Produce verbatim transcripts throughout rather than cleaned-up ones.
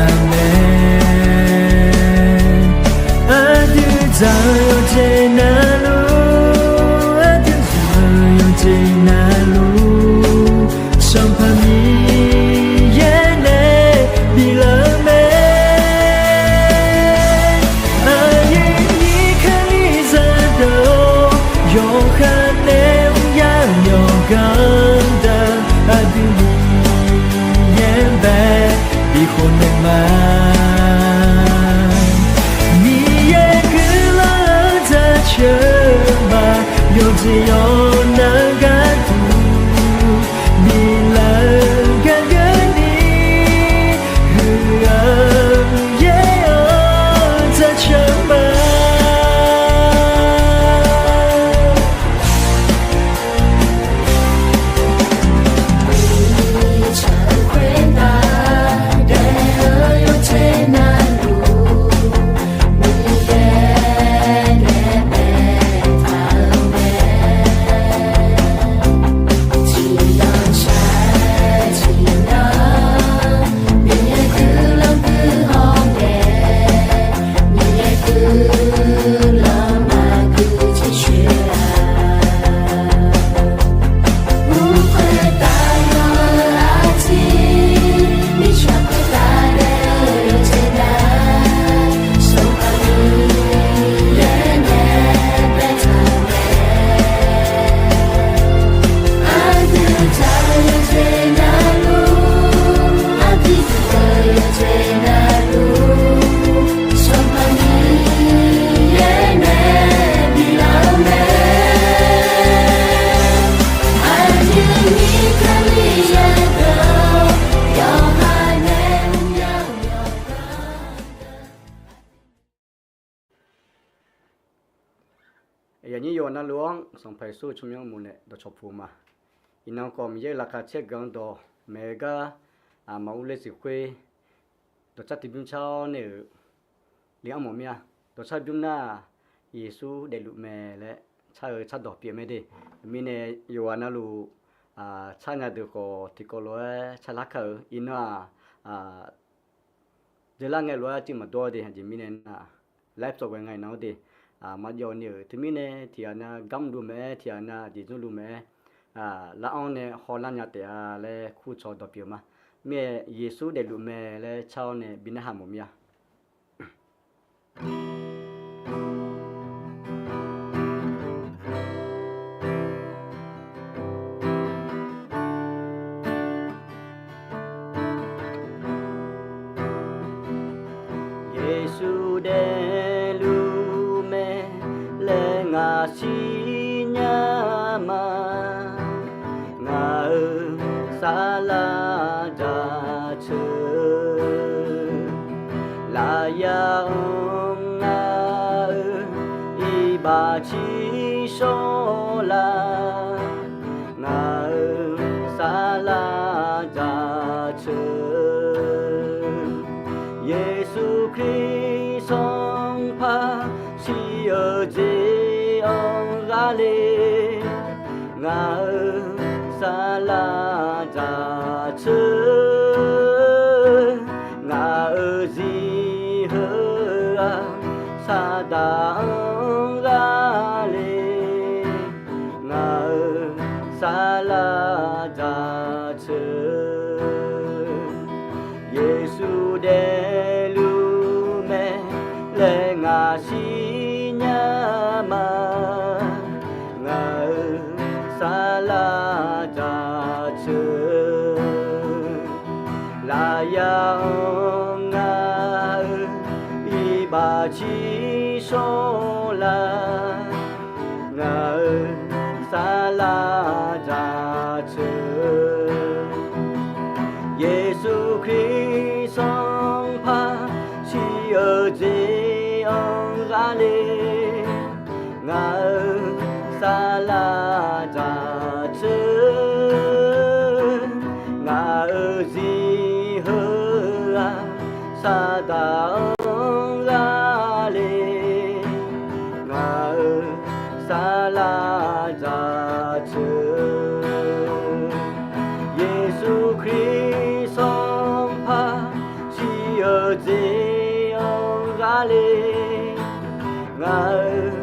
Aqmeq. Aqdui dzaq-eu yawqjeq navluf, aqdui dzaq-eu yawqjeq navluf, Sanqpaq Miqyaer nae biflaf-eu mae. Aqyuif nyir Kalizaq deuq-or, yawqha nae mr yamyawf gaq-anr daq, aqdui Miqyaer bae bikhov naeq ma. Miqyaer guiqlanq-anr jaceuq ma, yawqjeq yawqnan gharduq biflaf-eu gargeur ni, huiq-eu yaer-anr jaceuq ma. Aqyuif nyir yawqha navluf-anr Sanqpaq Yeqsur tsawrmyanr muiqnaeq dawqcawq puq ma. Iqnan khawf Miqyaer-euq laqkhaq caergeuf-anr dawq maeq-eu gar, aqmaq urler siq khoer dawqcar tiqbymr car-awr nae-euq li-anr mawf mir-a. Dawqcar bymr nar-aq, Yeqsur daefluf mae laer car-eu cardawq pyeuf mae de. Mirnae yawqghaq navluf car nya deuq khawf tiqkawv lof-aer carlar kar-euq. Iqnan-aq, dzeurlar ngae lof-aer arcuiv maqdawr de. Aqjeq mirnae nar-aq, live sawq ghae nga iqnan-awr de, maqjawv ni-euq teumirnae tiqghaq nav garmr luf mae-aer, tiqghaq nav jeqzmr luf mae-aer, lar-anr nae hawlar nya taef-a laer kurcaw dawq pyeuf ma. Mirnae Yeqsur daefluf mae laer car-awr nae bi narhaq mawf mir-a. Yeqsur daefluf mae laer ngaq siqnya ma. Ngaq-euq saflar jaceuq lafyaq-anr ngaq-euq iqbax ciqshawr la. Ngaq-euq saflar jaceuq Yeqsur Kali Sanqpaq shir-eu jeq-anr ghaq le. Ngaq-euq saflar jaceuq ngaq-euq zir heu-aq saqdaq-anr ghaq le. Ngaq-euq saflar jaceuq Yeqsur daefluf mae laer ngaq siqnya ma. Ngaq-euq saflar jaceuq lafyaq-anr ngaq-euq iqbax ciqshawr la. Ngaq-euq saflar jaceuq Yeqsur Kali Sanqpaq shir-eu jeq-anr ghaq le. Ngaq-euq saflar jaceuq ngaq-euq zir heu-aq saqdaq-anr ghaq le. Ngaq-euq saflar jaceuq Yeqsur Kali Sanqpaq shir-eu Jeq-anr ghale, ngaq-euq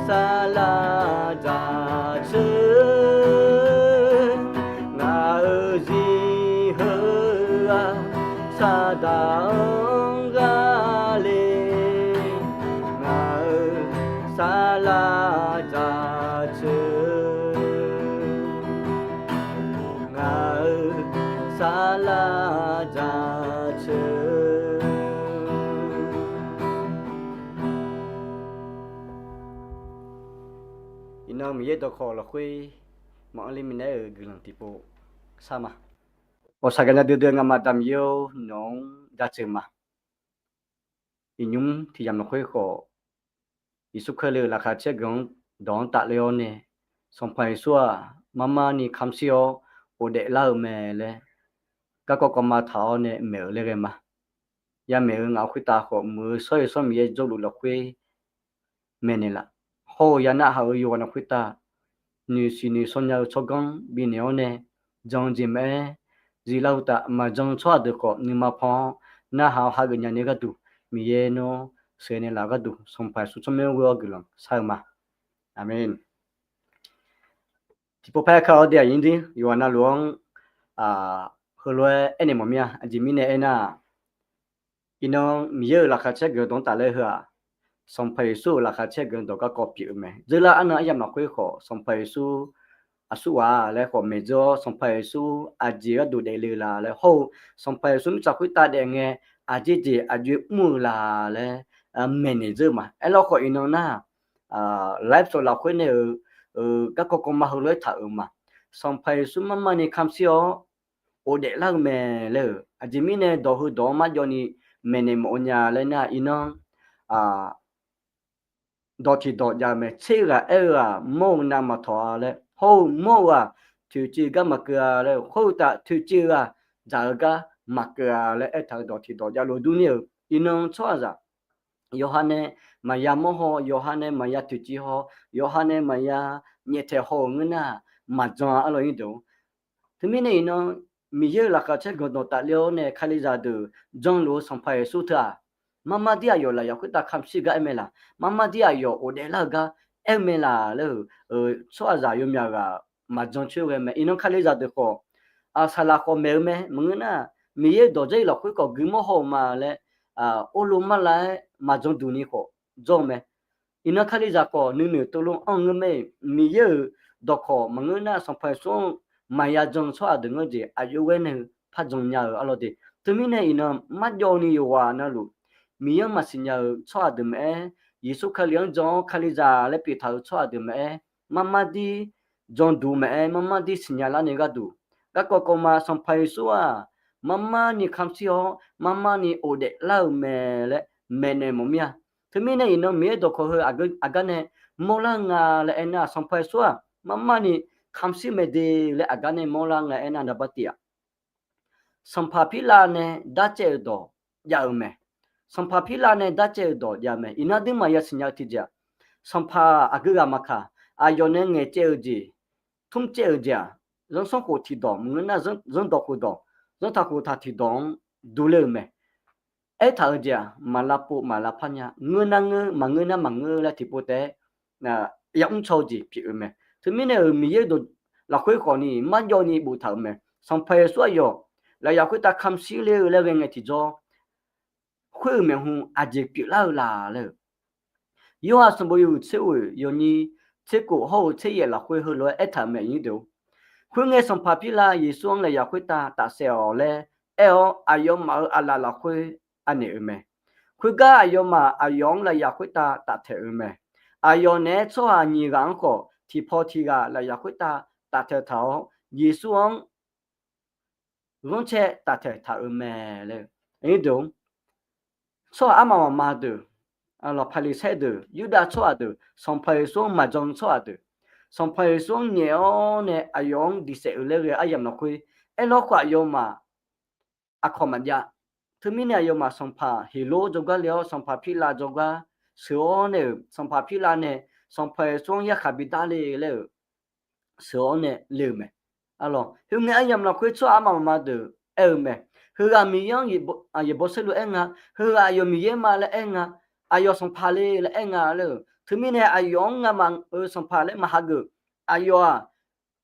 saqlaq dzaq ceuq, ngaq-euq zir heu-aq, saqdaq-anr ghale, ngaq-euq saqlaq dzaq ceuq, ngaq-euq saqlaq dzaq ceuq. Iqnan Miqyaer dawqkawq lafkhoer maqanr ler minav-euq guiqlanq tiqpov shar ma. Ghawqshaq gaqnya duidui-eu ngamaf damq yir-awr nawq-anr jaceuq ma. Iqnymr tiq yamq lafkhoer khawf, Yeqsur Kali-euq laqkhaq caerganq-anr dawq-anr tafler-awr nae, Sanqpaq Yeqsur-aq, marmar ni kamq shir-awr ghofdaef lar-euq mae laer, garkawv kawv ma taq-awr nae maeq-euq laer ghae ma. Yamaeq-eu ngaq-euq khoertav khawf, muiq-eu shawr-eu shawr Miqyaer jawrluf lafkhoer maeqnaeq laf. Hawr-eu yanar haq-eu yawqghaq na khoertav, noeqsiq noeqshaw nya-eu tsawrganr bifnaeq-awr nae, jan-eu jeq maqaer, ziflar-eu taf maqjan-eu tsawrhaq deuq khawf nuima pan-awr, narhaq-awr hageuf nya nae gharduq, Miqyaer nawr sheuqnaeq laf-eu gharduq, Sanqpaq Yeqsur tsawrmyanr ghoe-awr guiqlanq shar-eu ma. Aqmeq. Tiqpov paer ka-awr de aqyuif ndir yawqghaq navluf-anr heulof-aer aernaeq mawf mir-a. Aqjeq mirnae aernar-aq, iqnan Miqyaer-euq laqkhaq caerganq dawq-anr tafler heu-aq, Sanqpaq Yeqsur-euq laqkhaq caerganq dawq garkawv pyeuf-eu mae. Dzeurlar arnan aryamq lafkhoer khawf, Sanqpaq Yeqsur aqsurghaq laer khawf maeqdzeur-awr, Sanqpaq Yeqsur aqjeq gharduq daefle-eu la laer hawr-eu, Sanqpaq Yeqsur mirtsaq khoertav daef ngae, aqjeq jeq aqjox-aer mr-eu la laer maeqnaeq dzeur ma. Aerlawkhawf iqnan nar, live show lafkhoer nae-euq garkawv kawv ma heulof-aer taq-euq ma. Sanqpaq Yeqsur marmar ni kamq shir-awr ghofdaef lar-eu mae laer-euq, aqjeq mirnae dawq heudawq-anr marjawv ni maeqnaeq mawf-eu nya laer nar, iqnan dawq tiqdawq jav-eu mae. Tser ghaq aer-eu-aq, mawr-eu navmaqtawq-a laer hawr-eu, mawr-eu-aq, toeqciv gar maqkeuv-a laer khoer-eu taf, toeqciv-eu-aq, dzaq-eu gar maqkeuv-a laer aertaq-euq dawq tiqdawq javluf durni-euq, iqnan tsawrhaqzaq yawqha nae maqya mawr haw, yawqha nae maqya toeqciv haw, yawqha nae maqya nyaeftaeq haw-euq ngeur nar-aq, maqjan-a arlawr nyirdeuq. Teumirnae iqnan Miqyaer-euq laqkhaq caerganq dawq tafler-awr nae Kalizaq deuq janluf-eu Sanqpaq Yeqsur teu-aq, marmar dir aqyawf lafyaq khoertav kamq shir gar aer mae laq, marmar dir aqyawf ghofdaef lar-eu gar aer-eu mae laq laer-euq, tsawrhaqzaq yawmyaq ghaq maqjan coer ghae mae. Iqnan Kalizaq deuq khawf, saqlaq khawf maeq-eu mae. Maqngeur nar, Miqyaer-euq dawq dzarir lafkhoer khawf guimawr haw-euq ma laer, orlo marlav-aer maqjan duq ni khawf jawr-eu mae. Iqnan Kalizaq khawf nuinoeq teulof-anr ngeur mae. Miqyaer-euq dawqkawq maqngeur nar, Sanqpaq Yeqsur-anr maqya jan-eu tsawrhaq deuq ngeur jeq aqjox ghaer nae-eu par jan nya-eu arlawr de. Teumirnae iqnan marjawv ni yawqghaq navluf, Miqyaer-anr maqsiq nya-eu tsawrhaq deuq maqaer, Yeqsur Kali-anr jan-awr Kalizaq laer pyeuf taq-euq tsawrhaq deuq maqaer, marmar dir jan duq maqaer, marmar dir siqnya lar nae gharduq, garkawv kawv ma Sanqpaq Yeqsur-aq, marmar ni kamq shir-awr marmar ni ghofdaef lar-eu mae laer maeqnaeq mawf mir-a. Teumirnae iqnan Miqyaer dawqkawq heu aqgeu aqgar nae mawrlar nga laer aernar, Sanqpaq Yeqsur-aq, marmar ni kamq shir mae de laer aqgar nae mawrlar nga aernar, naqbar tif-aq, Sanqpaq Pirlav nae darcaev-eu dawq jav-eu mae. Sanqpaq Pirlav nae darcaev-eu dawq jav mae. Iqnan aqduimaf yasiqnya-eu tiqjeq-aq, sanqpaq aqgeu ghaq maqkaq, aqyawf nae ngaeqcaev-eu jeq, tmrcaev-eu jeq-aq, zanrsanrkhof tiqdawq maqngeur nar, zanrdawq khofdawq, zanrtaq khoftaq tiqdawq-anr durler-eu mae. Aertaq-eu jeq-aq, maq lavpov maq lavpar nya, ngeur nar ngeur, maqngeur nar maqngeur laer tiqpov taef-aer yamr caw-eu jeq pyeuf-eu mae. Teumirnae-euq Miqyaer dawq lafkhoer khawf ni marjawv ni boftaq-euq mae. Sanqpaq Yeqsur aqyawf lafyaq khoertav kamq shir ler-eu laer ghae ngae tiqjawr, khoer-euq maeqhu aqjeq pyeuflar-eu la laer-eu, Yorhaq sanqbof yawhuiq tser ghoeq yawnyir tser khof hawr-eu tser yaef lafkhoer heulof-aer aertaq-euq mae, nyirdeuq. Khoerngae Sanqpaq Pirlav Yeqsur-anr lafyaq khoertav tafsaef-awq laer aer-awr, aqyawfmaf-euq aqlaf lafkhoer anaeq-eu mae. Khoergar aqyawfmaf aqyawf-anr lafyaq khoertav taftaeq-euq mae. Aqyawf naeq-aer tsawrhaq nyiq ghaq-anr khawf, tiqpaw tiq ghaq lafyaq khoertav taftaeq taq-awr, Yeqsur-anr ghanrcae taftaeq taq-euq mae laer. Tsawrhaq armaf mafma deuq, Paqliqsaer deuq, Yurdav tsawrhaq deuq, Sanqpaq Yeqsur-anr maqjan tsawrhaq deuq, Sanqpaq Yeqsur-anr nyaef-awr nae aqyawf-anr diqsaef-euq laer ghae aryamq lafkhoer, aerlawkhawf aqyawfmaf aqkawq maqjav. Teumirnae aqyawfmaf sanqpaq Heqlor jawrgar le-awr, sanqpaq Pirlav jawrgar sheuq-awr nae-euq, sanqpaq Pirlav nae Sanqpaq Yeqsur-anr yarkhaq bidar le laer-euq sheuq-awr nae le-euq mae. Arlawq, khoerngae aryamq lafkhoer tsawrhaq armaf mafma deuq aer-eu mae. Heughaq Miqyaer-anr yaeqbawq saerlu aer nga. Heughaq aqyawf Miqyaer ma laer aer nga. Aqyawf sanqpaq le laer aer nga laer-euq. Teumirnae aqyawf-anr ngamaf-euq sanqpaq laer maqhageuf. Aqyawf-aq,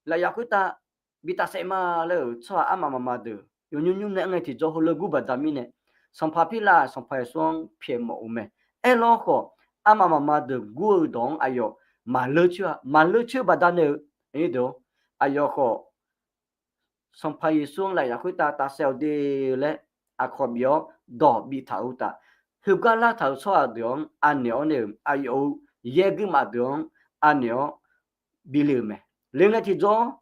lafyaf khoertav bi tafsaef ma laer-euq tsawrhaq armaf mafma deuq yawqnymr nymr nae aer ngae tiqjawr heulof gur baqda mirnae, sanqpaq Pirlav sanqpaq Yeqsur-anr pyaeq mawf-eu mae. Aerlawr khawf, armaf mafma deuq gur-eu dawq-anr aqyawf maqleur coer-a. Maqleur coer-eu baqda nae-eu, aqyawf khawf, sanqpaq Yeqsur-anr lafyaf khoertav tafsaef-awq de laer aqkawq bif-awr dawq biftaq-eu uqtaf, heugar lartaq-euq tsawrhaq deuq-anr anaeq-awr nae-euq aqyawf-euq yaer guirmaf deuq-anr anaeq-awr bile-euq mae. Le ngae tiqjawr,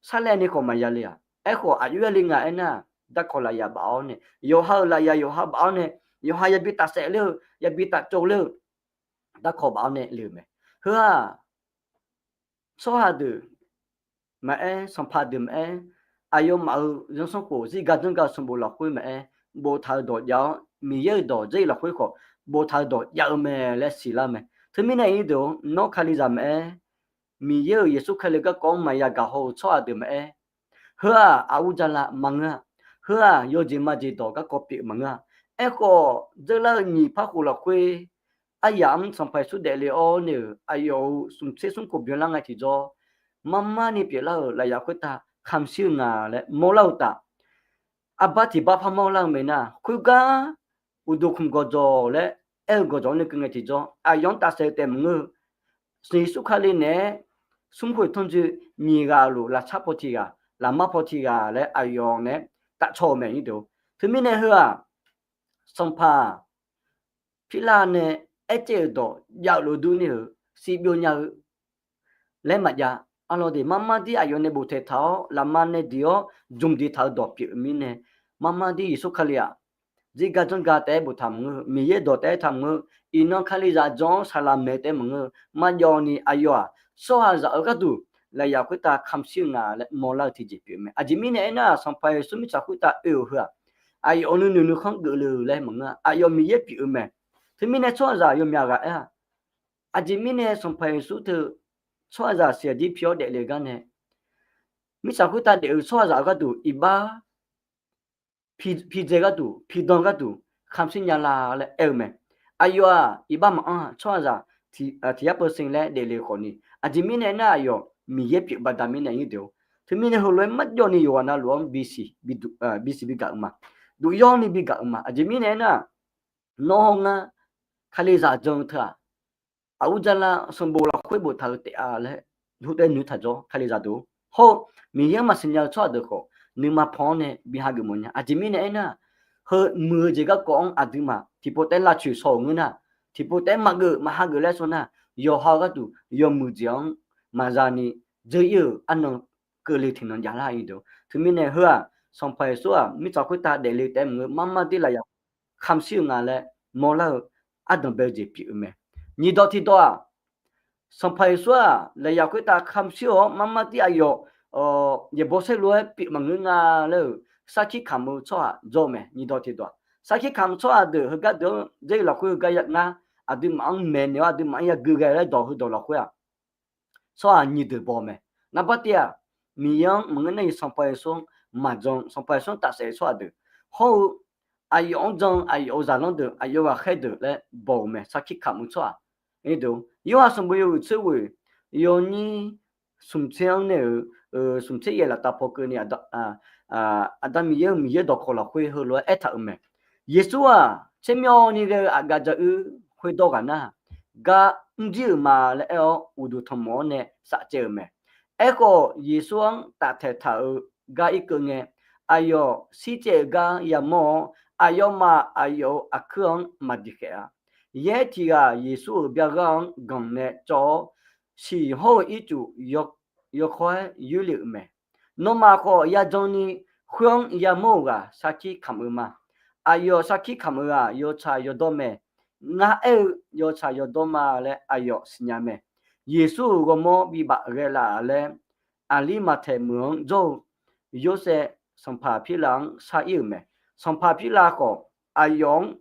sarlaevni khawf maqya le-aq. Aerkhawf aqjox-aer le nga aernar, darkawq lafyaf baf-awr nae, yawqha-euq lafyaf yawqha baf-awr nae, yawqha yabi tafsaef ler-eu, yabi taftsov ler-eu, darkawq baf-awr nae le-euq mae. Heu-aq, tsawrhaq deuq maqaer, sanqpaq deuq maqaer, aqyawfmaf-euq zanrsanrkhof zirgar janrgar sanqbof lafkhoer maqaer, boftaq-euq dawq jav-awr, Miqyaer-euq dawq dzer-eu lafkhoer khawf boftaq-euq dawq jav-eu mae laer siqlar-eu mae. Teumirnae irdeuq-or, nawr Kalizaq maqaer, Miqyaer-euq Yeqsur Kali garkawv-anr maqya gaq haw-eu tsawrhaq deuq maqaer, heu-aq aqur jala maqngeur-a. Heu-aq yawjeq majeq dawq garkawv pyeuf maqngeur-a. Aerkhawf, dzeurlar-eu nyiq par khof lafkhoer aryaq-anr Sanqpaq Yeqsur daefle-awr nae-euq aqyawf-euq smq tser smr khof byanlar ngae tiqjawr, marmarni pyeuflar-euq lafyaf khoertav kamq shir-eu nga laer mawrlar-eu uqtaf, arbar tiq bar parmawr lar-eu mae nar, khoergar uqduq khmq gawqjawq laer aer-eu gawqjawq-anr nae keuv ngae tiqjawr, aqyawf-anr tafsaef-eu taef maqngeur-eu, Sanqpaq Yeqsur Kali naeq-aer smr khoeq tanrjoe nyiq ghaq luf laftsar paw tiq ghaq, lafmar paw tiq ghaq laer aqyawf naeq-aer tafcaw-euq mae. Teumirnae heu-aq, sanqpaq Pirlav nae aertsaev-euq dawq jav-eu lof dur ni-euq sivbyov nya-eu laer maqjav. Arlawr de, marmar dir aqyawf nae boftaeq taq-awr, lafma nae diq-awr jmq diq taq-eu dawq pyeuf-eu mirnae, marmar dir Yeqsur Kali-aq, zirgar janrgar taef-aer boftaq maqngeur-eu, Miqyaer dawq taef-aer taq maqngeur-eu, iqnan Kalizaq jan-awr saqlaq maeq taef-aer maqngeur-eu, marjawv ni aqyawf-aq, tsawrhaqzaq-euq gharduq lafyaf khoertav kamq shir-eu nga laer mawrlar-eu tiqjeq pyeuf-eu mae. Aqjeq mirnae aernar, Sanqpaq Yeqsur mirtsaq khoertav oe-euq heu-aq, aqyawf nuinoeq nuikhanr geufle-eu laer maqngeur-a. Aqyawf Miqyaer pyeuf-eu mae. Teumirnae tsawrhaqzaq yawmyaq ghaq aer-a. Aqjeq mirnae Sanqpaq Yeqsur teu tsawrhaqzaq siqdir pi-awr daefle-eu gar nae, mirtsaq khoertav daef-eu tsawrhaqzaq-euq gharduq iqbax pidzae gharduq, pidan gharduq kamq shir nya la laer aer-eu mae. Aqyawf-aq, iqbax maqanr-a, tsawrhaqzaq tiq yar peusen laer daefle-eu khawfni, aqjeq mirnae aernar, aqyawf Miqyaer pyeuf baqda mirnae nyir deuq-or. Teumirnae heulof-aer marjawv ni yawqghaq navluf-anr bisiq bigaq-eu ma. Duq yawr ni bigaq-eu ma. Aqjeq mirnae aernar, nawr hawr ngar Kalizaq jan-eu teu-aq, aqur jar lar sanqbof lafkhoer boftaq-eu taef-a laer, hu taev noeq taq jawr Kalizaq deuq-or. Hawr-eu Miqyaer-anr maqsiq nya-eu tsawrhaq deuq khawf, nuima pan-awr nae bi hageuf mawf nya. Aqjeq mirnae aernar, heu muiq-eu jeq garkawv-anr aqduimaf tiqpov taef-aer lavcoeq shaw-euq ngeur nar, tiqpov taef-aer maqgeuf maqhageuf laer shaw nar, yawqha-eu gharduq yawmuiq jeq-anr maqza ni dzeur-ir-euq arnan keuvle tiqnan javlar-eu deuq-or. Teumirnae heu-aq, Sanqpaq Yeqsur-aq mirtsaq khoertav daefle taef-aer maqngeur, marmar dir lafyaf kamq shir-eu nga laer mawrlar-eu ardanq bae-eu jeq pyeuf-eu mae. Nyiq dawq tiqdawq-aq, Sanqpaq Yeqsur-aq lafyaf khoertav kamq shir-awr marmar dir aqyawf yaeqbawq saerlu-aer pyeuf maqngeur nga laer-euq sarkir kamq-eu tsawrhaq jawr-eu mae. Nyiq dawq tiqdawq-aq, sarkir kamq-eu tsawrhaq deuq heugar deuq-anr dzer-eu lafkhoer heugar ya ngar aqduimaf-anr maeqnaeq-awr aqduimaf-anr yagui ghae laer dawq heudawq lafkhoer-aq, tsawrhaq nyiq deuq baw-eu mae. Ngambar tiv-aq, Miqyaer-anr maqngeur nar-iq Sanqpaq Yeqsur-anr maqjan, Sanqpaq Yeqsur-anr tafsaef-eu tsawrhaq deuq, hawr-eu aqyawf-anr jan aqyawf-euq zaqlanr deuq, aqyawf-eu ghaqkhaer deuq laer baw-euq mae. Sarkir kamq-eu tsawrhaq, Yorhaq sanqbof yawhuiq tser ghoeq yawnyir smq tser-anr nae-euq smq tser yaef laftav paw keuvni, Aqda Miqyaer-euq Miqyaer dawqkawq lafkhoer heulof-aer aertaq-euq mae. Yeqsur-aq tsermyawvni ghae-eu aqgaf dzaruir khoerdawr ghaq nar, gar mrjir-euq ma laer aer-awr uqduq tanqmawf-awr nae safcaev-euq mae. Aerkhawf, Yeqsur-anr taftaeq taq-euq gar irkeuv ngae, aqyawf shircaev-eu gar yamawr-awr, aqyawfmaf aqyawf-euq aqkuir-anr maqdiq khaef-a. Yaer tiq ghaq Yeqsur-euq byar ghar-anr ganq nae cawv-awr, siq hawr-eu ircuf yawkawr-aer yoerle-euq mae. Nawmaf khawf, yajan ni khoer-anr yamawr-euq ghaq sarkir kamq-eu ma. Aqyawf sarkir kamq-eu ghaq yawtsaq yawdawr mae. Ngar aer-eu yawtsaq yawdawr ma laer aqyawf siqnya mae. Yeqsur-euq ghawrmawr bibaf ghae laf laer, Aqlirmaqtaeq meuq-anr jawr-eu Yorsaev sanqpaq Pirlav-anr shar-ir-euq mae. Sanqpaq Pirlav khawf, aqyawf-anr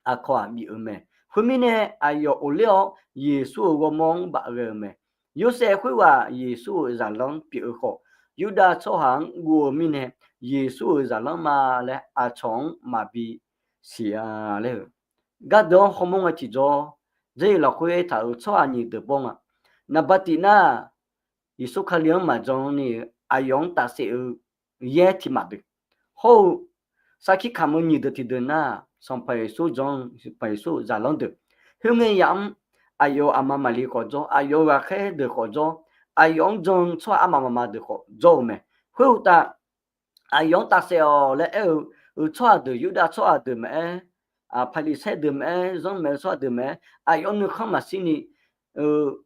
aqkawq-aq bif-euq mae. Khoermirnae, aqyawf ghofler-awr Yeqsur-euq ghawrmawr-anr bafghae-euq mae. Yorsaev khoerghaq Yeqsur-euq zaqlanr pyeuf-eu khawf, Yurdav tsawrhaq-anr guv-eu mirnae, Yeqsur-euq zaqlanr ma laer aqcawq-anr maqbi siq-a laer-euq gardeuq-anr hawmawr ngae tiqjawr, dzerzir lafkhoer aertaq-euq tsawrhaq nyiq deuq bawr nga. Naqba tif nar, Yeqsur Kali-anr maqjan ni-euq aqyawf-anr tafsaef-eu yaer tiq maf deuq, hawr-eu sarkir kamq-eu nyiq deuq tiqdeuq nar, Sanqpaq Yeqsur jan, Sanqpaq Yeqsur-euq zaqlanr deuq, khoerngae yamq-anr aqyawf-euq aqma maqli khawf jawr, aqyawf-euq ghaqkhaer deuq khawf jawr, aqyawf-anr jan-eu tsawrhaq armaf mafma deuq khawf jawr-eu mae. Khoeruqtaf, aqyawf-anr tafsaef-awq laer aer-eu, eu tsawrhaq deuq, Yurdav tsawrhaq deuq maqaer, Paqliqsaer deuq maqaer, zanrmaeq-eu tsawrhaq deuq maqaer, aqyawf nuikhanr maqshir ni, eu,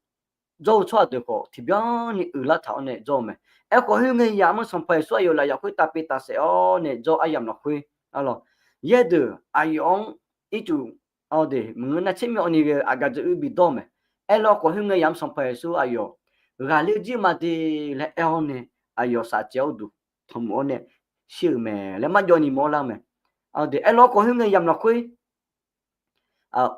jawr-eu tsawrhaq deuq khawf tiqbyan ni uiqlar taq-awr nae jawr-eu mae. Aerkhawf, khoerngae yamq-anr Sanqpaq Yeqsur aqyawf lafyaq khoertav pyaev tafsaef-awr nae jawr aryamq lafkhoer, arlawq, yaer deuq aqyawf-anr ircuf, awq de, maqngeur nar tser myawvni ghae-eu aqgaf dzaeq uir bidawr-eu mae. Aerlawkhawf, khoerngae yamq-anr Sanqpaq Yeqsur aqyawf ghaqler jir ma de laer aer-awr nae, aqyawf safcaev-awr uqduq tanqmuf-awr nae shir-euq mae laer marjawv ni mawrlar-eu mae. Awq de, aerlawkhawf, khoerngae yamq lafkhoer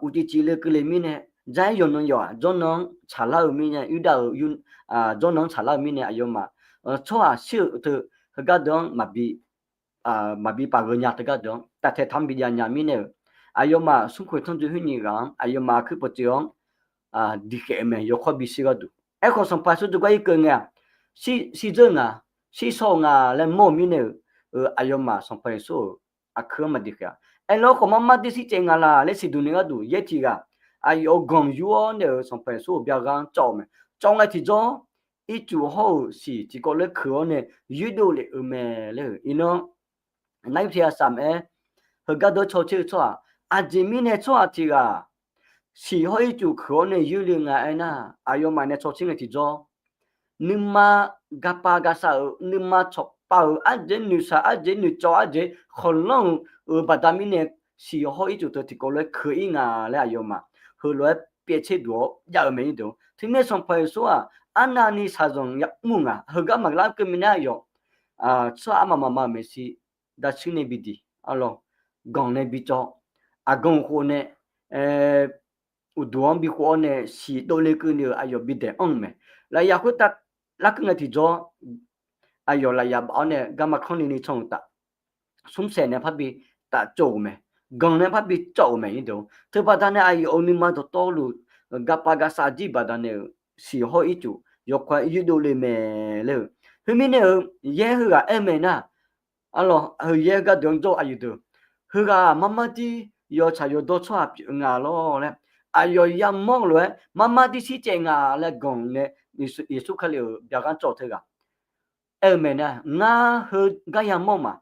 uqcif cifle keuvle mirnae, jar-aer yawqnan yawq-aq, jawrnan-anr tsaqlar-eu mirnae, Yurdav-euq jawrnan-anr tsaqlar-eu mirnae, aqyawfmaf tsawrhaq shir-eu teu heugar deuq-anr maqbi paf gheu nya teugar deuq-anr taftaeq taq-anr bijav nya mirnae-euq, aqyawfmaf smrkhoeq tanrjoe khoer nyiq ghaq-anr aqyawfmaf aqkuir pawqtsoeq-anr diqkhaeq-eu mae, yawkawr bisiq gharduq. Aerkhawf, Sanqpaq Yeqsur deuq gar irkeuv ngae-aq, shir dzeur nga, shir shaw-eu nga laer mawr-eu mirnae-euq, aqyawfmaf Sanqpaq Yeqsur-euq aqkuir-anr maqdiqkhaeq-a. Aerlawkhawf, marmar dir shir caev nga laq laer siqduq ni gharduq yaer tiq ghaq, aqyawf-euq ganq yur-awr nae-euq Sanqpaq Yeqsur-euq byaqghaq-anr cawv-eu mae. Cawv ngae tiqjawr, ircuf hawr-euq siq tiqkawv lof-aer keuq-awr nae yurdov lef-eu mae laer-euq iqnan, nar yurteq aqsam-aer heugar dawr caw tser-eu tsawrhaq, aqjeq mirnae tsawrhaq tiq ghaq siq hawr ircuf keuq-awr nae yurle nga aernar, aqyawfmaf nae caw tser ngae tiqjawr, nuima gaqpav gaqsaq-euq, nuima cawqpav-euq, arjeq noeqshaq, arjeq noeqcawv, arjeq khawqlanr-euq, euq baqda mirnae, siq hawr ircuf teu tiqkawv lof-aer keuq-ir nga laer aqyawfmaf heulof-aer pyaev tser duq-awr jav-eu mae. Teumirnae Sanqpaq Yeqsur-aq, arnavni shaqzanq yamr-eu ngaq, heugar maqlar keuv minae aqyawf tsawrhaq armaf mafma-euq maeqshi, darshuir nae bidiq, arlawr, ganq nae bicawv, aqgan uqkhof nae uqduq-anr bikhof-awr nae siq dovle keuvni-euq aqyawf bidaeq anr-eu mae. Lafyaq khoertav larkeuv ngae tiqjawr, aqyawf lafyaq baf-awr nae garma kanr nini can-euq taf, smrsaeq nae parbi taf tsov-euq mae, ganq nae parbi cawv-euq mae. Teubaqda nae aqyawf-euq nuima dawqtawvluf, gaqpav gaqsaq jir baqda nae-euq siq hawr ircuf yawkawr-aer yurdov le mae laer-euq. Khoermirnae-euq yaer heughaq aer-eu mae nar, arlawr, heuyaer gardeuq-anr jawr-eu aqyuif deuq, heughaq marmar dir yawtsaq yawdawr tsawrhaq pyeuf nga lawr laer, aqyawf yamawr-eu lof-aer marmar dir shir caev nga laer ganq nae Yeqsur Kali-euq byaqghaq cawv teughaq aer-eu mae nar, ngar heugar yamawr ma.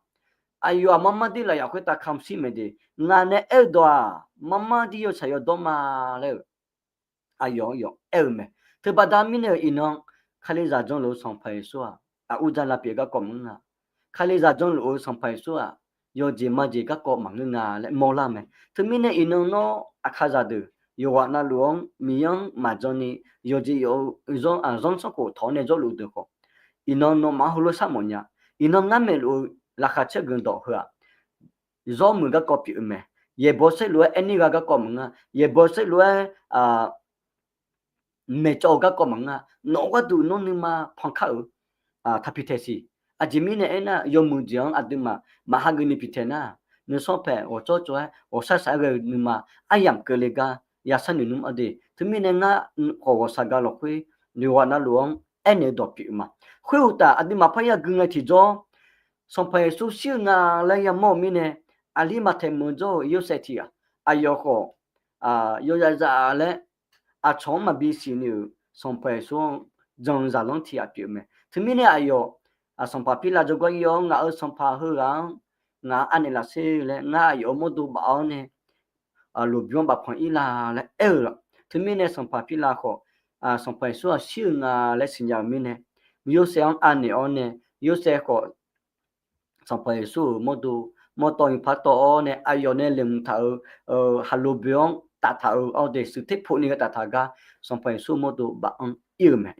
Aqyawf-aq marmar dir lafyaq khoertav kamq shir maeq de. Ngaq nae aer-eu dawq-aq, marmar dir yawtsaq yawdawr ma laer-euq aqyawf yawf aer-eu mae. Teubaqda mirnae-euq iqnan, Kalizaq janluf-eu Sanqpaq Yeqsur-aq, aqur jar lavpyeuf garkawv maqngeur nga. Kalizaq janluf-eu Sanqpaq Yeqsur-aq, yawjeq majeq garkawv maqngeur nga laer mawrlar-eu mae. Teumirnae iqnan nawr aqkazaq deuq, yawqghaq navluf-anr Miqyaer-anr maqjan ni, yawqjeq yawf-eu zanr, zanrsanrkhof tawq-awr nae jawrluf deuq khawf, iqnan nawmaf-anr heulof sharmawf nya. Iqnan ngar maeqluf-eu laqkhaq caergeuf dawq heu-aq, zawr muiq garkawv pyeuf-eu mae. Yaeqbawq saerluf-aer aerner gha garkawv maqngeur-a. Yaeqbawq saerluf-aer maeqcawv-eu garkawv maqngeur-a. Nawq-eu gharduq nawr nuima pankar-euq taq piqtaeq siq. Aqjeq mirnae aernar, yawmuiq jeq-anr aqduimaf maqhageuf ni piqtaeq nar, nuisanr paeq ghawqcawv cawv-aer ghawqshar shaq-aer ghae-eu nuima aryamq keuvle gar yashar noeq nmr-a de. Teumirnae ngar khawf ghawqshaq ga lafkhoer yawqghaq navluf-anr aernaeq-eu dawq pyeuf-eu ma. Khoeruqtaf, aqduimaf parya gui ngae tiqjawr, Sanqpaq Yeqsur shir-eu nga laer yamawr-eu mirnae, aqli maqtaeq meuq jawr-eu Yorsaev tiq ghaq, aqyawf khawf yawzaq zaf laer aqcawq-anr maqbi siqni-euq Sanqpaq Yeqsur-anr jan-eu zaqlanr tiq ghaq pyeuf-eu mae. Teumirnae aqyawf, Sanqpaq Pirlav jawrgar ir-awr, ngaq-euq sanqpaq heughaq-anr ngaq-anr anaeq lafsher laer, ngar aqyawf-euq mawrdo baf-awr nae loqbymr-anr bafpanq ir la laer aer-eu laf. Teumirnae Sanqpaq Pirlav khawf, Sanqpaq Yeqsur-aq shir-eu nga laer siqnya-euq mirnae, Yorsaev-anr anaeq-awr nae, Yorsaev khawf Sanqpaq Yeqsur-euq mawrdo mawrtawv nyiq par tawv-awr nae, aqyawf nae laeqhmq taq-euq haqloq boeq-anr taftaq-euq awr de, shuif ter pov ni ghae taftaq gar, Sanqpaq Yeqsur mawrdo baf-anr ir-euq mae.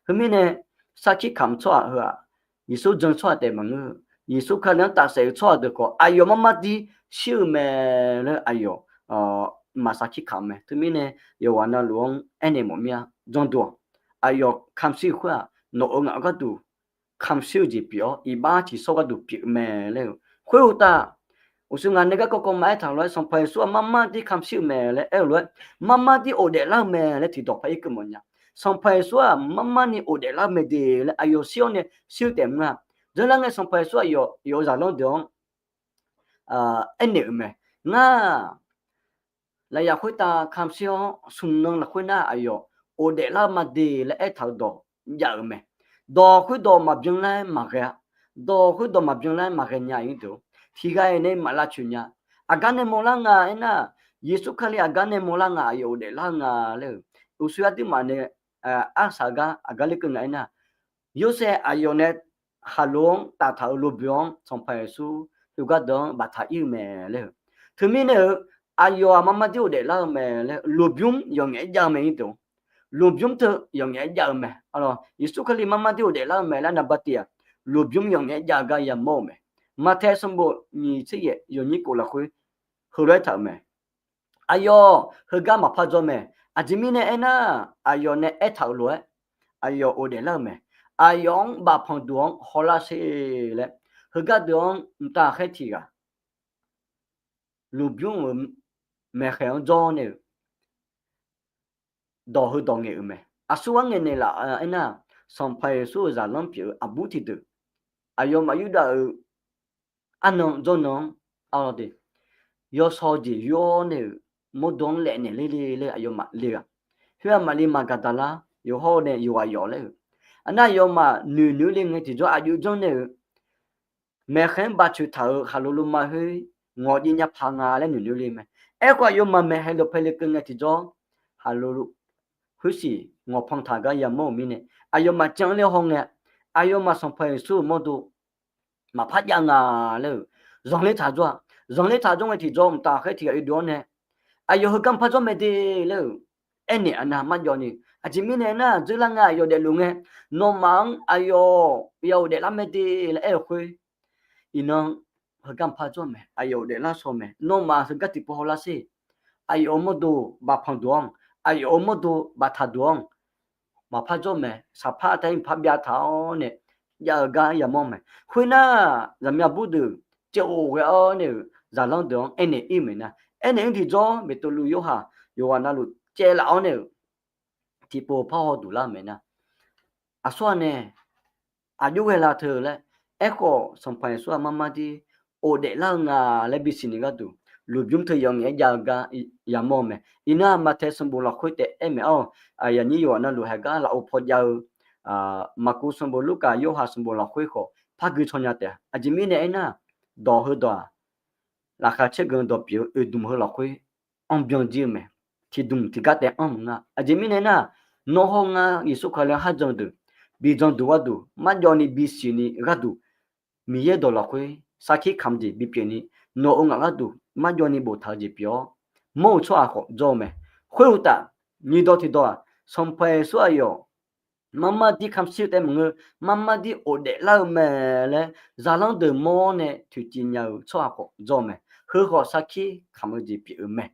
Teumirnae sarkir kamq tsawrhaq heu-aq, Yeqsur jan-eu tsawrhaq taef maqngeur. Yeqsur Kali-anr tafsaef-eu tsawrhaq deuq khawf, aqyawf marmar dir shir-eu mae laer aqyawf maqsarkir kamq mae. Teumirnae yawqghaq navluf-anr aernaeq mawf mir-a. Janduq-aq, aqyawf kamq shir-eu khoer-aq, nawq-euq ngaq-eu gharduq kamq shir-eu jeq pyeuf-awr, iqbax tiqsawr gharduq pyeuf mae laer-eu. Khoeruqtaf, uqshoe ngaq nae garkawv kawv ma aertaq-eu lof-aer, Sanqpaq Yeqsur-aq marmar dir kamq shir-eu mae laer aer-eu lof-aer, marmar dir ghofdaef lar-eu mae laer tiqdawq par irkeuv mawfnya. Sanqpaq Yeqsur-aq marmar ni ghofdaef lar-eu mae de laer aqyawf shir-awr nae shir-eu taef mr-a. Dzeurlar ngae Sanqpaq Yeqsur aqyawf, aqyawf-euq zaqlanr deuq-anr aernaeq-euq mae. Ngar, lafyaf khoertav kamq shir-awr smq nan lafkhoer nar aqyawf ghofdaef lar-eu ma de laer aertaq-eu dawq jav-euq mae. Dawq khoerdawq maqbyan lar-aer maqghae-a. Dawq khoerdawq maqbyan lar-aer maqghae nya-ir deuq. Tiqghaq-iq nae maqlavcoeq nya. Aqgar nae mawrlar nga aernar, Yeqsur Kali aqgar nae mawrlar nga, aqyawf ghofdaef lar-eu nga laer-euq. Uqshoe aqduimaf nae arsaq gar aqgar lekeuv nga aernar, Yorsaev aqyawf nae khaqlo-anr taftaq-euq loboe-anr Sanqpaq Yeqsur heugar deuq-anr baftaq ir-eu mae laer-eu. Teumirnae-eu, aqyawf-aq marmar dir ghofdaef lar-eu mae laer loqbymr yawqngaef-aer jav-eu mae-ir deuq. Loqbymr teu yawqngaef-aer jav-eu mae. Yeqsur Kali marmar dir ghofdaef lar-eu mae laer naqba tiv-aq, loqbymr yawqngaef-aer jav-eu gar yamawr-euq mae. Maqtaeq sanqbof nyiq tser yaef yawnyir kof lafkhoer heulof-aer taq-euq mae. Aqyawf heugar maqpar dzawr mae. Aqjeq mirnae aernar, aqyawf nae aertaq-euq lof-aer aqyawf ghofdaef lar-eu mae. Aqyawf-anr bafpanq duq-anr hawlar sher laer, heugar deuq-anr mqtav khaer tiq ghaq loqbymr-euq maeqkhaeq-anr jawr nae-euq dawq heudawq ngaeq-euq mae. Aqsur ghar ngaeqnaeq laf aernar, Sanqpaq Yeqsur-euq zaqlanr pyeuf-eu aqbur tiqdeuq, aqyawfmaf Yurdav-euq arnan jawrnan-anr, a, yawsaw jeq yur-awr nae-euq mawrdo-anr laef naeq ler le laer aqyawfmaf le-aq, khoer-aq Maqli Maqgaqdaqlar yawqhawr nae yawqghaq yawf laer-euq. Aqnar aqyawfmaf noeq noeq le ngae tiqjawr aqjox janr nae-euq maeqkhaeq-anr bavcoeq taq-euq khaqlo loma khoer ngawq jiv nya paq nga laer noeq noeq le mae. Aerkhawf aqyawfmaf maeqhaeq lawqpae le keuv ngae tiqjawr khaqlo khoersiq ngawqpan taq gar yamawr-euq mirnae, aqyawfmaf jan-anr ler haw ngae, aqyawfmaf Sanqpaq Yeqsur-euq mawrdo maqpar jav nga laer-euq zanqler taq jawr-aq, zanqler taq jawr ngae tiqjawr mqtav khaer tiq ghaq oedov-awr nae, aqyawf heugar maqpar dzawr mae de laer-euq aernaeq aqnav marjawv ni. Aqjeq mirnae aernar, dzeurlar ngae aqyawf daefluf ngae, nawmaf-anr aqyawf ya ghofdaef lar mae de laer aer-eu khoer, iqnan heugar maqpar dzawr mae, aqyawf ghofdaef lar shaw mae, nawmaf heugar tiqpov hawlar sher. Aqyawf-euq mawrdo bafpanq duq-anr, aqyawf-euq mawrdo baftaq duq-anr maqpar dzawr mae, saqpar taer mqpar byav taq-awr nae jav-eu gar yamawr mae. Khoernar, zaqmiq aqbur deuq caev of ghae-awr nae-euq zaqlanr deuq-anr aernaeq ir maeqnar, aernaeq ir tiqjawr Beqtuvluv, Yorhaq, yawqghaq navluf caev laf-awr nae-euq tiqpov parhaw duq lar maeqnar, aqsur-aq nae aqjox ghae la teu laer, aerkhawf Sanqpaq Yeqsur-aq marmar dir ghofdaef lar-eu nga laer bisiq ni gharduq, loqbymr teu yawqngaef-aer jav-eu gar yamawr-eu mae. Iqnan Maqtaeq sanqbof lafkhoer taef aer maeq-awr, aqyuif aqnyir yawqghaq navluf haegar lafov paw jav-eu, Maqkuv sanqbof, Lurkaf, Yorhaq sanqbof lafkhoer khawf par gui caw nya taef-a. Aqjeq mirnae aernar, dawq heudawq-aq, laqkhaq caergeuf dawq pyeuf-eu oeqdmq heu lafkhoer anrbyan jir-eu mae. Tiqdmq tiqgar taef anr mq nga. Aqjeq mirnae aernar, nawr hawr ngar Yeqsur Kali-anr kharjan deuq, bi janduq gharduq, marjawv ni bisiq ni gharduq, Miqyaer dawq lafkhoer sarkir kamq jeq bipyeuf ni, nawq-euq ngaq gharduq marjawv ni boftaq-eu jeq pyeuf-awr, mawr-eu tsawrhaq khawf jawr-eu mae. Khoeruqtaf, nyiq dawq tiqdawq-aq, Sanqpaq Yeqsur aqyawf marmar dir kamq shir-eu taef maqngeur, marmar dir ghofdaef lar-eu mae laer zaqlanr deuq mawr nae toeqciv nya-eu tsawrhaq khawf jawr-eu mae. Heu khawf sarkir kamq-eu jeq pyeuf-eu mae.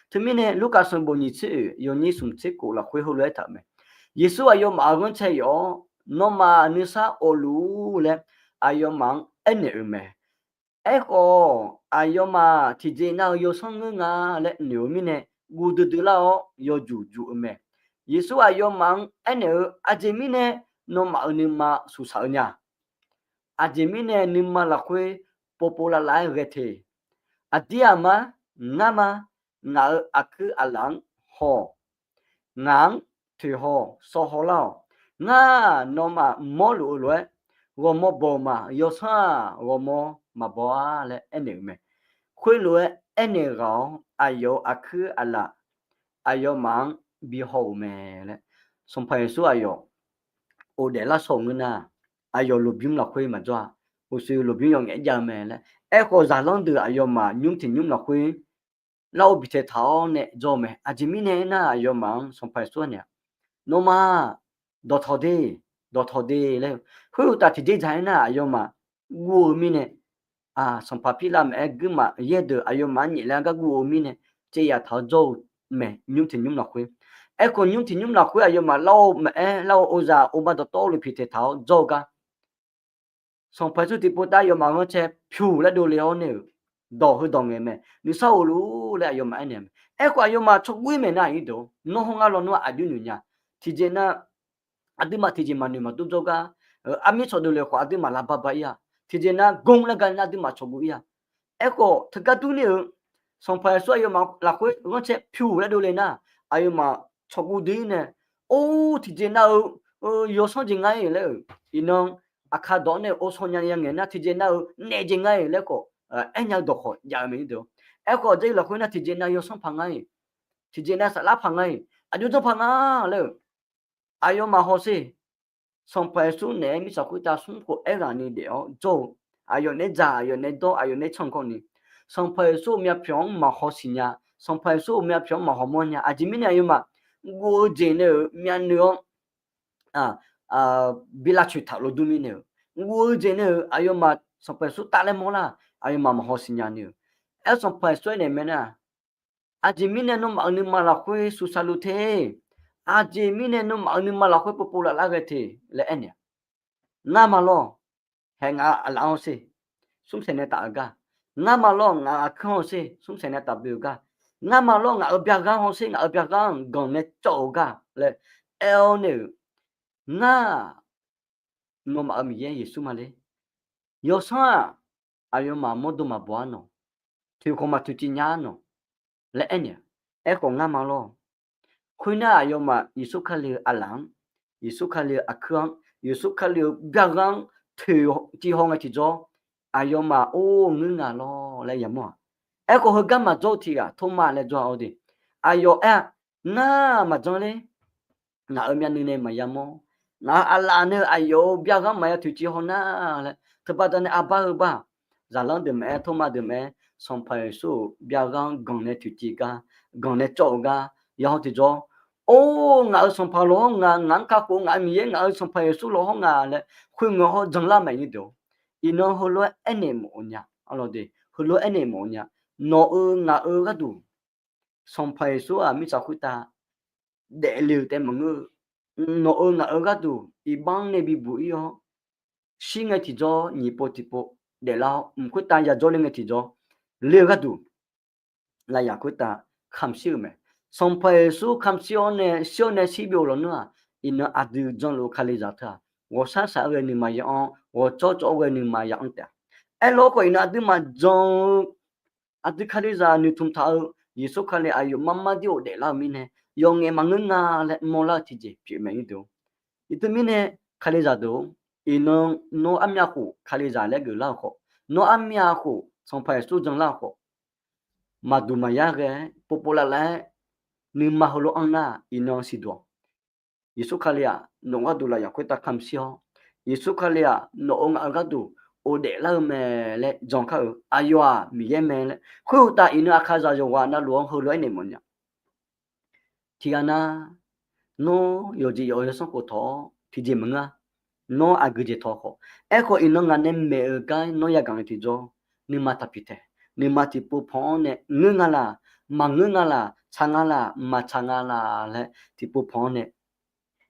Teumirnae Lurkaf sanqbof nyiq tser oeq yawnyir smq tser kof lafkhoer heulof-aer taq-euq mae. Yeqsur aqyawfmaf-euq ghanrcae yawf-awr, nawmaf nuisar of luf-ur laer aqyawfmaf-anr aernaeq-euq mae. Aerkhawf, aqyawfmaf tiqjeq nav-euq yawsanr ngeur nga laer noeq-eu mirnae, guv duidui lar-awr yawjuq juq-eu mae. Yeqsur aqyawfmaf-anr aernaeq-eu, aqjeq mirnae nawmaf-euq nuima suqsaq-eu nya. Aqjeq mirnae nuima lafkhoer povpov lavlav-aer ghae te. Aqdir aqmar, ngar ma, ngaq-euq aqkuir aqlaf-anr haw-awq. Ngaq-anr toeqhaw-awq, sawv hawlar-awq. Ngar nawmaf mawrluf-eu lof-aer, ghawrmawr baw-eu ma. Yawsanr-aq, ghawrmawr maqbaw-ar laer aernaeq-euq mae. Khoerlof-aer aernaeq ghaq-awr, aqyawf-euq aqkuir aqlaf aqyawfmaf-anr bihaw-euq mae laer, Sanqpaq Yeqsur aqyawf ghofdaef lar shaw-euq ngeur nar, aqyawf lmqbymr lafkhoer maqjawr-a. Uqshoe lmqbymr yawf ngaef jav-eu mae laer. Aerkhawf, zaqlanr deuq aqyawfmaf nymr tiq nymr lafkhoer larghov bitaeq taq-awr nae jawr-eu mae. Aqjeq mirnae aernar, aqyawfmaf-anr Sanqpaq Yeqsur-anr naeq-a, nawmaf dawqtawq de, dawqtawq de laer-eu. Khoeruqtaf tiqjeq dzaq aernar, aqyawfmaf guv-eu mirnae, Sanqpaq Pirlav maqaer, guirmaf yaer deuq aqyawfmaf-anr nyaeflar gar guv-eu mirnae, caev yaf taq-awr jawr-eu mae, nymr tiq nymr lafkhoer. Aerkhawf, nymr tiq nymr lafkhoer aqyawfmaf larghov maqaer, larghov ozaq ovma dawqtawvluf piqtaeq taq-awr jawr-eu gar Sanqpaq Yeqsur tiqpov taef-aer aqyawfmaf ghanrcae pyuq laer dovle-awr nae-euq dawq heudawq ngaeq mae. Nuisar ghofluf laer aqyawfmaf aernaeq-eu mae. Aerkhawf aqyawfmaf tsawrgor-ir maeqnar aqnyir deuq-or, nawr hawr ngar lawnmr-aq aqjox noeq nya. Tiqjeq nar, aqduimaf tiqjeq maqnoeq maqdur jawrgar, armir tsawqdeuq le khawf aqduimaf lavbar bar-ir-a. Tiqjeq nar gor laer ga nar aqduimaf tsawqgov-ir-a. Aerkhawf teugar durni-euq Sanqpaq Yeqsur aqyawfmaf lafkhoer ghanrcae pyuq laer dovle nar, aqyawfmaf tsawqgov dui-ir nae, or tiqjeq nar-eu yawsanr jeq ngar-ir laer-euq iqnan aqkar dawq-awr nae ovsanq nya yangaeq nar tiqjeq nar-eu naef jeq ngar-ir laer khawf, aernya-eu dawq khawf jav-eu mae. Aerkhawf Jarlif lafkhoer nar tiqjeq nar yawsanr paq ngar-ir, tiqjeq nar saflar paq ngar-ir, aqjox janr paq nga laer-euq aqyawfmaf hawsher. Sanqpaq Yeqsur naeq-aer mirtsaq khoertav smr khof aerghaqni daef-awr jawr-eu, aqyawf naeq-aer dzaq, aqyawf naeq-aer dawr, aqyawf naeq-aer canq kawvni, Sanqpaq Yeqsur-euq myavpyawq-anr maqhaw siqnya, Sanqpaq Yeqsur-euq myavpyawq-anr maqhaw mawrnya. Aqjeq mirnae aqyawfmaf guv-eu jeq nae-euq myavnuiv-anr bi lavcoeq taq lof dur mirnae-euq, guv-eu jeq nae-euq aqyawfmaf Sanqpaq Yeqsur taf laer mawrlar, aqyawfmaf maqhaw siqnya ni-euq. Aer Sanqpaq Yeqsur aernaeq mae nar, aqjeq mirnae nawmaf-euq nuima lafkhoer suqsaq luf te? Aqjeq mirnae nawmaf-euq nuima lafkhoer povpov lavlar ghae te laer aernaeq-a. Ngar ma lawr, hae ngaq-euq aqlaf-anr hawsher, smrsaeq nae taf-eu gar. Ngar ma lawr, ngaq-euq aqkuir-anr hawsher, smrsaeq nae taf boe-eu gar. Ngar ma lawr, ngaq-euq byaghaq-anr hawsher, ngaq-euq byaghaq-anr ganq nae cawv-eu gar laer aer-awr nae-euq, ngar nawmaf-euq Miqyaer Yeqsur ma le. Yawsanr-aq, aqyawfmaf mawrdo maqbaw-ar nawq, toeqkhawq maq toeqciv nya-ar nawq laer aernaeq-a. Aerkhawf ngar ma lawr, khoernar aqyawfmaf Yeqsur Kali-euq aqlaf-anr, Yeqsur Kali-euq aqkuir-anr, Yeqsur Kali-euq byaghaq-anr toeqciv haw ngae tiqjawr, aqyawfmaf or ngeur nga lawr laer yamawr-aq. Aerkhawf heugar maqjawr-eu tiq ghaq Tormav laer jawr-a awr de. Aqyawf aer-a, ngar maqjan ler. Ngaq-euq myavnuiv nae maqya mawr. Ngaq-euq aqlaf nae-eu aqyawf-euq byaghaq-anr maqya toeqciv haw nar laer teubaqda nae arbar heu bar. Zaqlanr deuq maqaer, Tormav deuq maqaer, Sanqpaq Yeqsur-euq byaghaq-anr ganq nae toeqciv gar, ganq nae cawv-eu gar ya haw tiqjawr, or ngaq-euq Sanqpaq lawq hawr nga, ngaq-anr kakhof ngaq-euq Miqyaer, ngaq-euq Sanqpaq Yeqsur lawq hawr nga laer khoerngae hawr janlar maeq nyir deuq-or. Iqnan heulof-aer aernaeq mawf-eu nya, arlawr de, heulof-aer aernaeq mawf-eu nya. Nawq-euq ngaq-euq gharduq Sanqpaq Yeqsur-aq mirtsaq khoertav daefle-euq taef maqngeur-eu, nawq-euq ngaq-euq gharduq iqbax-anr nae bibuq-ir-awr, shir ngae tiqjawr nyiq pov tiqpov daeflar-awr, mq khoertav yajawr le ngae tiqjawr le-eu gharduq, lavyaq khoertav kamq shir-euq mae. Sanqpaq Yeqsur kamq shir-awr nae, shir-awr nae shir byov-eu lawnmr-aq, iqnan aqdui janluf-eu Kalizaq teu-aq, ghawqshar shaq-aer ghae nuima ya-anr, ghawqcawv cawv-aer ghae nuima ya-anr taef-a. Aerlof-aer khawf iqnan aqduimaf jan-eu aqdui Kalizaq noeqtmq taq-eu Yeqsur Kali aqyawf mar mar dir ghofdaef lar-eu mirnae, yawf ngaef maqngeur nga laer mawrlar-eu tiqjeq pyeuf mae nyir deuq-or. Iqteu mirnae Kalizaq deuq-or, iqnan nawr armyav khof Kalizaq laer geuflar-eu khawf, nawr armyav khof Sanqpaq Yeqsur janlar-eu khawf, maqduq maqyar ghae-aer povpov lavlav-aer nuima heulof-anr nar, iqnan siqduq-awq. Yeqsur Kali-aq nawq-eu gharduq lavyaq khoertav kamq shir-awr, Yeqsur Kali-aq nawq-euq ngaq-euq gharduq ghofdaef lar-eu mae laer jan kar-euq aqyawf-aq Miqyaer mae laer khoeruqtaf iqnan Aqkaqzaq yawqghaq navluf-anr heulof-aer naeq mawf nya. Tiqghaq nar, nawr yawqjeq yawf-eu yawsanr khof tawq-awr tiqjeq maqngeur-a. Nawr aqgeu jeq tawq khawf. Aerkhawf iqnan ngaq nae maeq-eu gar nawr yagaq ngae tiqjawr, nuima taqpiq taeq. Nuima tiqpov pan-anr nae ngeur nga laq, maqngeur nga laq, tsaq nga laq, maqtsaq nga laq laer tiqpov pan-anr nae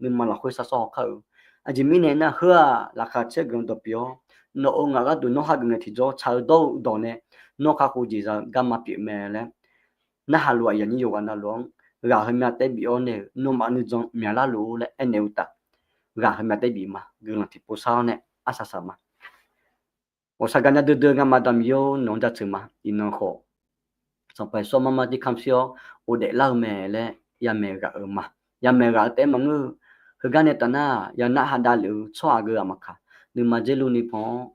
nuima lafkhoer sharsawr haw kar-eu. Aqjeq mirnae nar, heu-aq laqkhaq caer guiqlanq dawq pyeuf-awr, nawq-euq ngaq gharduq nawr hageuf ngae tiqjawr tsaq-eu dawr-eu dawq nae nawr kakhof jeq za-eu garma pyeuf mae laer, narhaq luf aqyuif aqnyir yawqghaq navluf-anr ghaq heumya taef bif-awr nae-euq nawmaf nuijan myaqlar luf-ur laer aernaeq-eu uqtaf, ghaq heumya taef bif ma. Guiqlanq tiqpov shar-awr nae arsaq saq ma. Ghawqshaq gaqnya duidui ngamaf damq yawr nawq-anr jaceuq ma. Iqnan khawf, Sanqpaq Yeqsur mar mar dir kamq shir-awr ghofdaef lar-eu mae laer yamaeq ghaq-euq ma. Yamaeq ghaq-eu taef-aer maqngeur-eu, heugar nae taf nar, yanar haq davlef-eu tsawrhaq geu-aq maqkaq, nuima dzer luf ni pan-awr,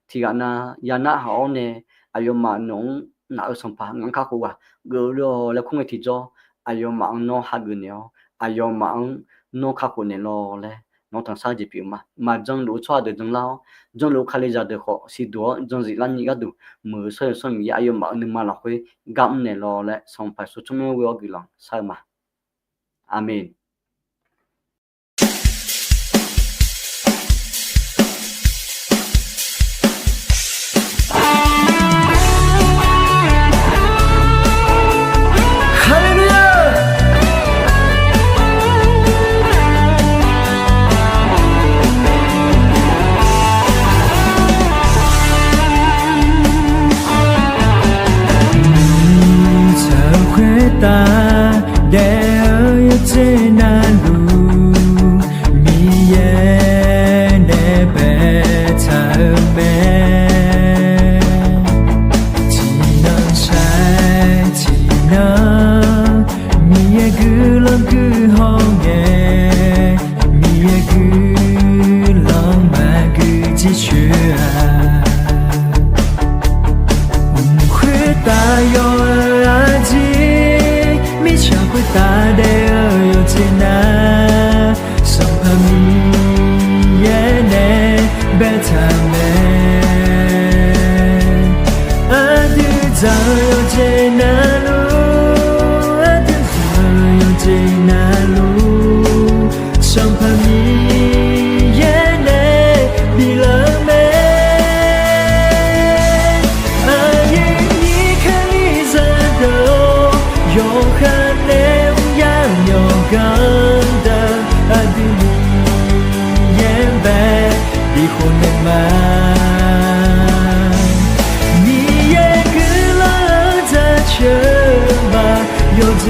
tiqghaq nav yanar haq-awr nae aqyawfmaf nawq-anr ngaq-euq Sanqpaq ngaq-anr kakhof ghaq geuf le-awq laer kur ngae tiqjawr, aqyawfmaf-anr nawr hageuf naeq-awr, aqyawfmaf-anr nawr kakhof naeq lawq laer nawq-anr tanqshar-eu jeq pyeuf ma. Maqjan luf-eu tsawrhaq deuq janlar-awr, jan luf-eu Kalizaq deuq khawf siqduq-awr jan ziflar ni gharduq, muiq-eu shawr-eu yawsanr Miqyaer aqyawfmaf-euq nuima lafkhoer gar mr naeq lawq laer Sanqpaq Yeqsur tsawrmyanr ghoe-awr guiqlanq shar-eu ma. Aqmeq. Haleluya!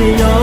Iqnan